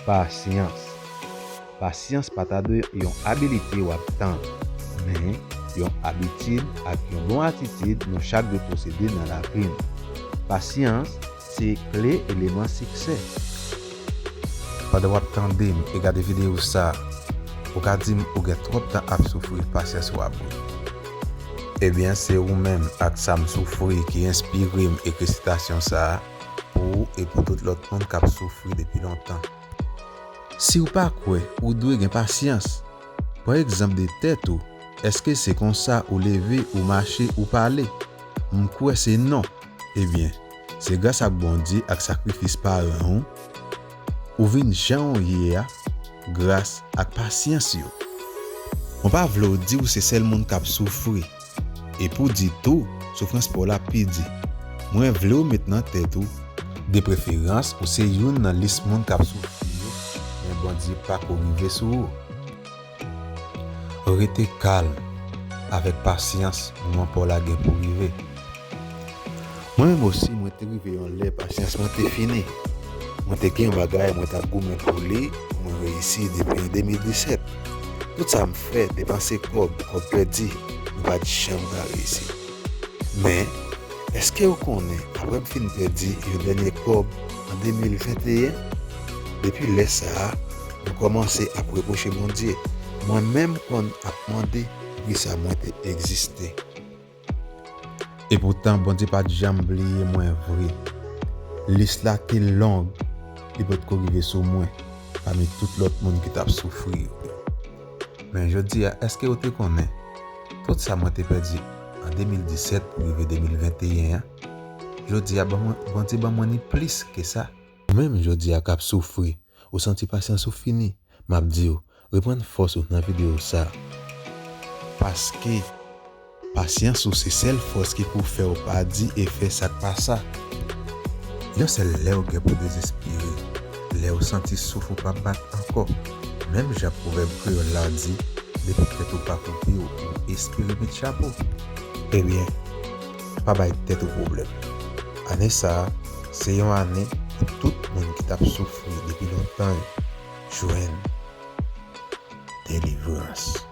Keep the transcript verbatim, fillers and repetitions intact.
Pasyans. Pasyans pa ta dwe yon abilite w ap tann, men yon abitid ak yon bon atitid nou chak dwe posede nan lavi n. Pasyans se kle eleman siksè. Pandan w ap tande m e gade videyo sa a, ou ka di m ou gen twòp tan ap soufri, pasyans ou ap bout. Ebyen, se ou menm ak sa m soufri ki enspire m ekri sitasyon sa a pou ou e pou tout lòt moun k ap soufri depi lontan. Si w pa kwè ou dwe gen pasyans, pran egzanp de tèt ou. Èske se konsa ou leve, ou mache, ou pale? M kwè se non. Ebyen, se gras ak Bondye ak sakrifis paran w, ou vin jan w ye a, gras ak pasyans yo. Mwen pa vle w di w se sèl moun k ap soufri. E pou di tou, soufrans pa w la pi di. Mwen vle w met nan tèt ou, de preferans, ou se youn nan lis moun k ap soufri yo, men Bondye pa ko rive sou ou. Rete kalm, avèk pasyans, moman pa w la gen pou rive. Mwen menm osi, mwen te rive yon lè pasyans mwen te fini. Mwen te gen yon bagay mwen t ap goumen pou li, pou mwen reyisi depi an de mil disèt. Tout sa m fè, depanse kòb, kòb pèdi, mwen pa t janm ka reyisi. Men, èske w konnen, apre m fin pèdi yon dènye kòb an de mil venteyen, depi lè sa a, mwen kòmanse ap repwoche Bondye. Mwen menm konn ap mande poukisa mwen te egziste. Epoutan, Bondye pa t janm bliye mwen vre. Lis la te long, li potko rive sou mwen, pami tout lòt moun ki t ap soufri yo. Men jodi a, èske w te konnen tout sa mwen te pèdi an de mil disèt pou rive de mil venteyen an, jodi a, ban mwen, Bondye ban mwen ni plis ke sa? Ou menm jodi a k ap soufri, ou santi pasyans ou fini, m ap di w, reprann fòs ou nan videyo sa a. Paske pasyans ou se sèl fòs ki pou fè w pa di e fè sa k pa sa. Yon sèl lè w gen pou dezespere, lè w santi souf ou p ap bat ankò. Menm jan pwovèb kreyòl la di, depi tèt ou pa koupe w, ou espere met chapo. Ebyen, pa bay tèt ou pwoblèm. Ane sa a, se yon ane pou tout moun ki t ap soufri depi lontan yo jwenn delivrans.